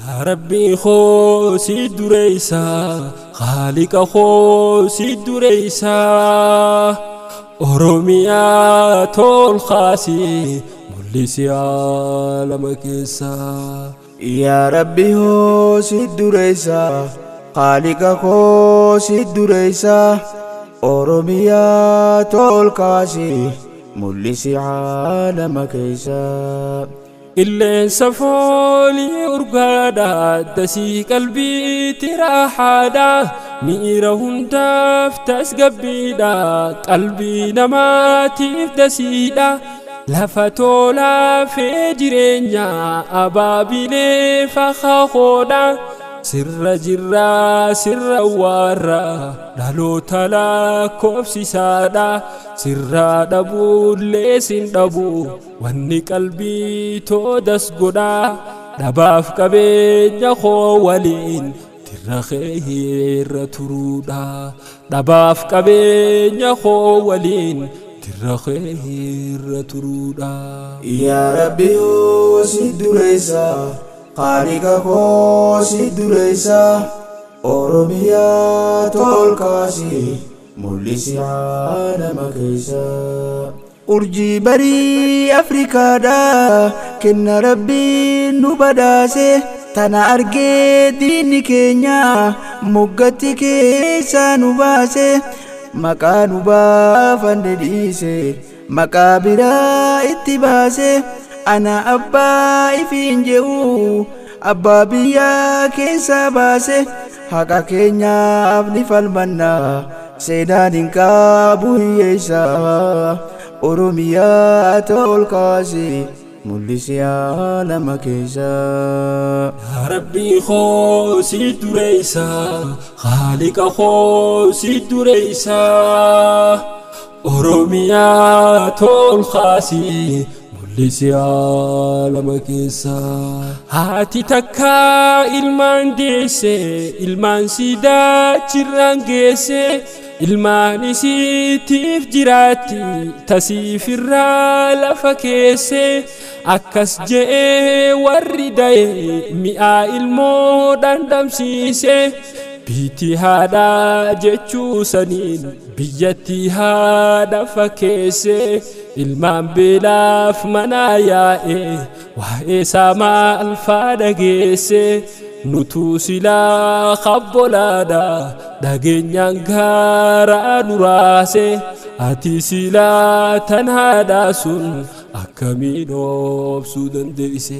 Rabbii koo si dureessa, Khaaliqa koo si dureessa, Oromiyaa tol kaasii mul'isi aalama keessa. Yaa Rabbi hoo si dureessa, Khaaliqa koo si dureessa, Oromiyaa tol kaasii mul'isi aalama keessa. Qilleensa foolii urgaadha, dasii qalbiitti raaxaadha, miira hundaaf tasgabbiidha, qalbii namaatiif dasiidha. Lafa tolaa fee jireenya abaabilee fakkaaqoodha. Sirra jirraa sirra waarra dhaloota lakkoofsisaadha. Sirraa dhabuullee sin dhabu wanni qalbii toodas godha. Dhabaaf qabeenya koo waliin dirra kee irra turuudha. Dhabaaf qabeenya koo waliin dirra kee irra turuudha. Yaa Rabbi hoo si dureessa, Khaaliqa koo si dureessa, Oromiyaa tol kaasii mul'isi aalama keessa. Urjii barii Afrikaadha, kenna Rabbiin nu badhaase, tana argee diinni keenya moggatti keessaa nu baase, maqaa nu baafanne dhiise, maqaa biraa itti baase, ana abbaa ifiin je'u abbaa biyyaa keessaa baase, haqa keenyaaf ni falmanna, seenaan hin qabu hiyyeessa. Oromiyaa tol kaasii mul'isi aalama keessa. Yaa Rabbii koo si dureessa, Khaaliqa koo si dureessa, Oromiyaa tol kaasii mul'isi aalama keessa. Haati takka ilmaan deesse, ilmaan siidaa chirraan geesse, ilmaan isiitiif jiraatti tasiifirraa lafa keesse. Akkas je'ee warri da'e mi'aa ilmoo dhandhamsiise. Biitti haadhaa jechuu saniin biyyatti haadha fakkeesse. Ilmaan beelaaf manaa yaa'e waa'ee isaa maal faa dhageesse. Nutuu silaa kabbolaadha dhageenyaan gaaraa nu raase. Ati silaa tan haadhaa sun akkamiin obsuu dandeesse?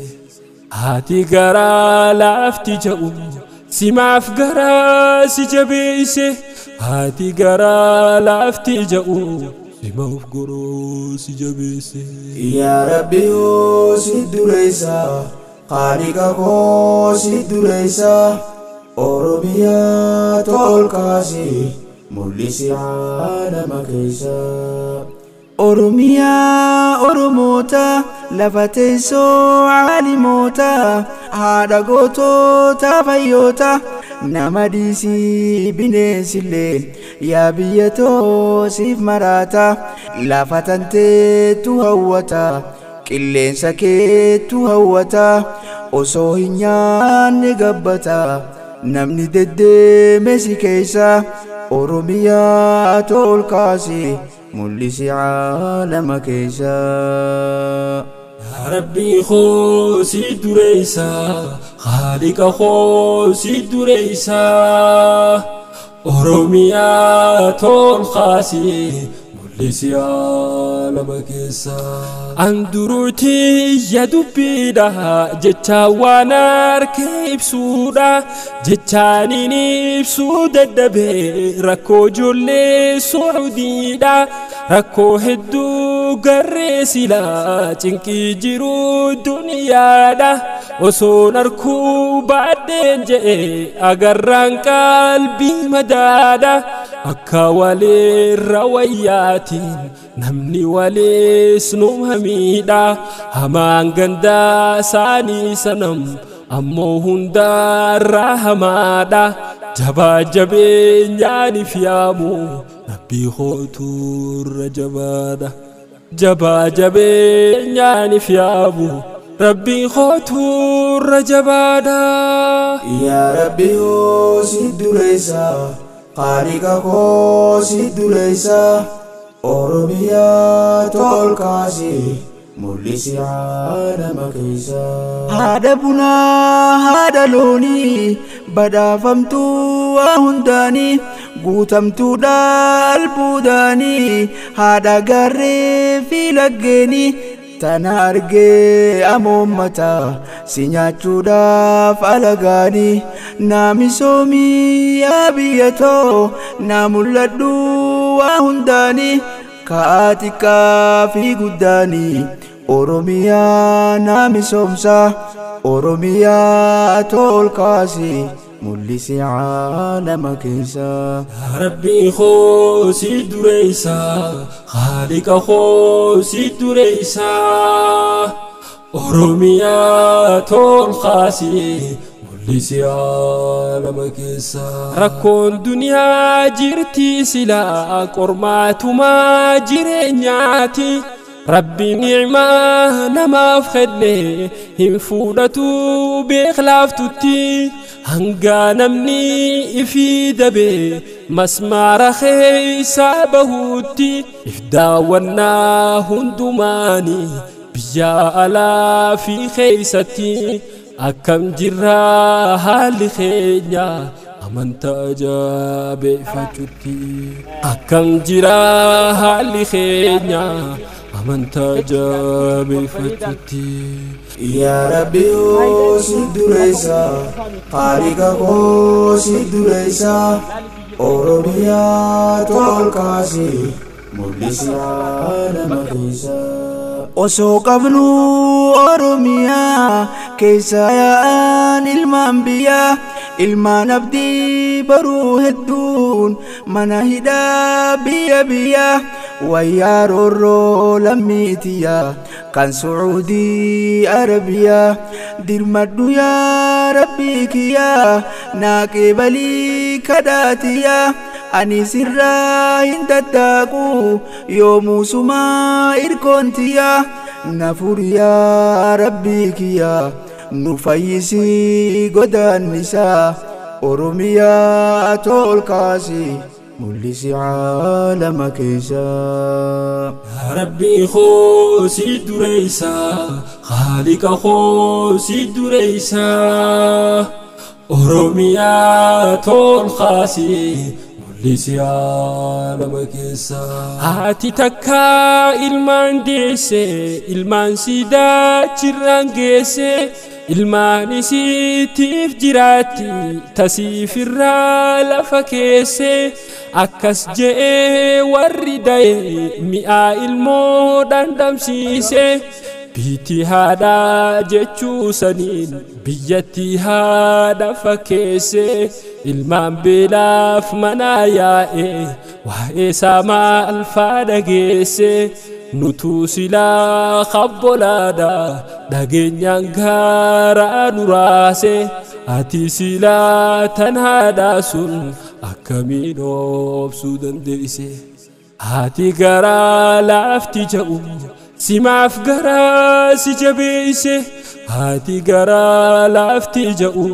Haati garaa laafti ja'u simaaf garaa si jabeesse. Haati garaa laafti ja'u simaaf goroo si jabeesse. Yaa Rabbi hoo si dureessa, Khaaliqa koo si dureessa, Oromiyaa tol kaasii mul'isi aalama keessa. Oromiyaa Oromoota, lafa teessoo aalimoota, haadha gootota fayyoota, nama dhiisii bineensillee yaa biyya too siif maraata, lafa tanteetu hawwata, qilleensa keetu hawwata, osoo hin nyaanne gabbata, namni deddeeme si keessa. Oromiyaa tol kaasii mul'isi aalama keessa. Yaa Rabbii koo si dureessa, Khaaliqa koo si dureessa, Oromiyaa tol kaasii mul'isi aalama keessa. Anduruutii ya dubbiidha jecha waan harka ibsuudha, jechaaniin ibsuu dadhabee rakkoo ijoollee Suudiidha. Rakkoo hedduu garree silaa cinqii jiru duniyaadha. Osoon arkuu baadheen je'e agarraan qalbii madaadha. Akka waliirra wayyaatiin namni waliis numa miidha. Hamaan gandaa isaanii sanam ammoo hundaarraa hamaadha. Jabaa jabeenyaaniif yaamu Rabbii kooturra jabaadha. Jabaa jabeenyaaniif yaamu Rabbii kooturra jabaadha. Yaa Rabbi hoo si dureessa, Khaaliqa koo si dureessa, Oromiyaa tolkaasi mul'isi aalama keessa. Haadha bunaa haadha loonii badhaafamtuu waa hundaanii guutamtuudha albuudaanii haadha gaarree fi laggeenii tana argee amoommata si nyaachuudhaaf alagaanii naa misoomii yaa biyya too naa mul'adhu waa hundaanii ka'aa xiqqaa fi guddaanii Oromiyaa naa misoomsa Oromiyaa tolkaasi mul'isi aalama keessa. Rabbii koo si dureessa, Khaaliqa koo si dureessa, Oromiyaa tolkaasi mul'isi aalama keessa. Rakkoon duniyaa jirti silaa qormaatumaa jireenyaati. Rabbi ni'maa namaaf kenne hin fuudhatu beeklaaftutti hanga namni ifii dabe masmaara keessa bahutti if daawwannaa hundumaani biyya alaa fi keeysatti akkam jirraa haalli keenya amantaa jabeeffachuutti akkam jiraa haalli keenya amantaa jabeeffachuutti. Yaa Rabbi hoo si dureessa, Khaaliqa koo si dureessa, Oromiyaa tolkaasi mul'isi aalama keessa. Osoo qabnu Oromiyaa keessa yaa'an ilmaan biyyaa ilmaan abdii baruu hedduun mana hidhaa biyya biyyaa wayyaa roorroo lammiitiyyaa kan Sucuudii Arabiyaa dirmadhu yaa Rabbii kiyyaa naa qeebalii kadhaatiyyaa ani sirraa hin daddaaqu yoomuusumaa irkoontiyyaa na furi yaa Rabbii kiyyaa nu fayyisii godaannisaa Oromiyaa tolkaasi mul'isi aalama keessa. Rabbii koo si dureessa, Khaaliqa koo si dureessa, Oromiyaa tolkaasi mul'isi aalama keessa. Haati takka ilmaan deesse, ilmaan sidaachirraan geesse, ilmaan isiitiif jiraatti tasiifirraa lafa keesse akkas je'ee warri da'e mi'aa ilmoo dhandhamsiise biitti haadhaa jechuu saniin biyyatti haadha fakkeesse ilmaan beelaaf manaa yaa'e waa'ee isaa maal faadha geesse nutuu silaa kabbolaadha dhageenyaan gaaraa nu raase ati silaa tan haadhaa sun akkamiin obsuu dandeesse haati garaa laafti ja'u simaaf garaa si jabeesse haati garaa laafti ja'u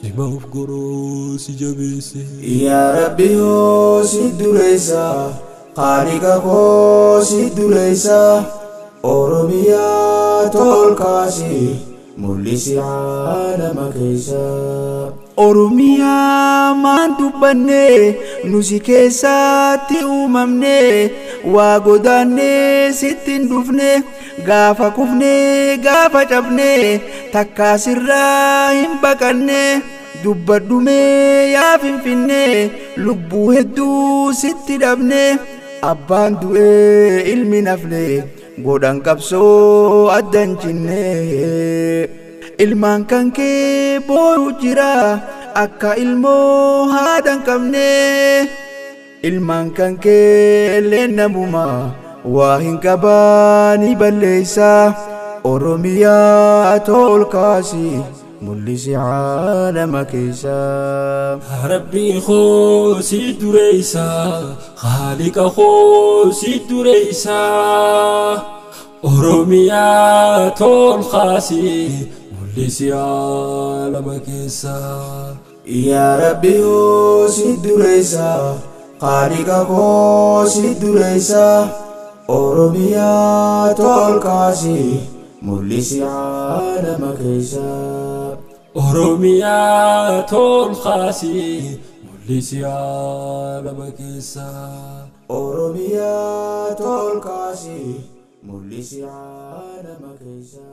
simaaf goroo si jabeesse. Yaa Rabbi hoo si dureessa, Khaaliqa koo si dureessa, Oromiyaa tolkaasi mul'isi aalama keessa. Oromiyaa maan dubbanne nusi keessatti uumamne waa godaanne sitti hin dhufne gaafa kufne gaafa cabne takkaa sirraa hin baqanne dubbadhume yaa Finfinne lubbuu hedduu sitti dhabne abbaan du'ee ilmi nafne godhan qabsoo addan cinne. Ilmaan kan kee boo'u jira akka ilmoo haadha hin qabne. Ilmaan kan kee illee namuma waa hin qabaani balleessa. Oromiyaa tolkaasi mul'isi aalama keessa. Rabbii koo si dureessa, Khaaliqa koo si dureessa, Oromiyaa tolkaasii mul'isi aalama keessa. Yaa Rabbi hoo si dureessa, Khaaliqa koo si dureessa, Oromiyaa tolkaasii mul'isi aalama keessa. Oromiyaa tolkaasii mul'isi aalama keessa. Oromiyaa tolkaasii mul'isi aalama keessa.